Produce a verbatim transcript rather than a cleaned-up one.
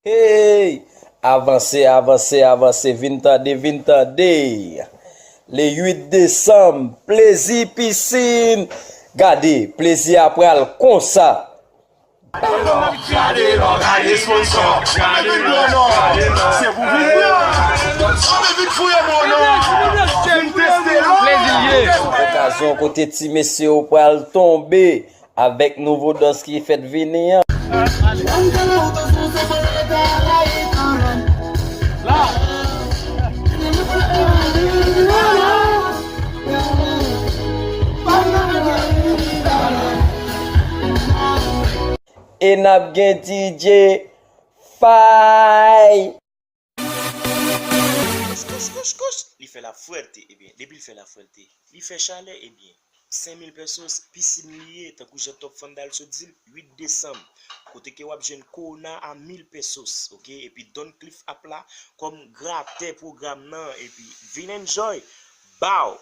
Hey! Avanse, avanse, avanse, vin tande, vin tande. Le uit desanm, plezi pisin. Gade, plezi a pral konsa. Okazyon kote ti mesye yo pral tonbe avèk nouvo dans ki fèt vini an. E n ap gen D J Fay. Kouch, kouch, kouch, kouch. Li fè la fuerte, ebyen, depi l fè la fuerte, li fè chalè, ebyen, senk mil pesos, pisin li ye, tankou jan Top Fandal sot di l, uit desanm. Kote ke w ap jwenn kowona a mil pesos, oke? Epi Don Cliff ap la kòm gratè pwogram nan, epi vin enjoy. Bow!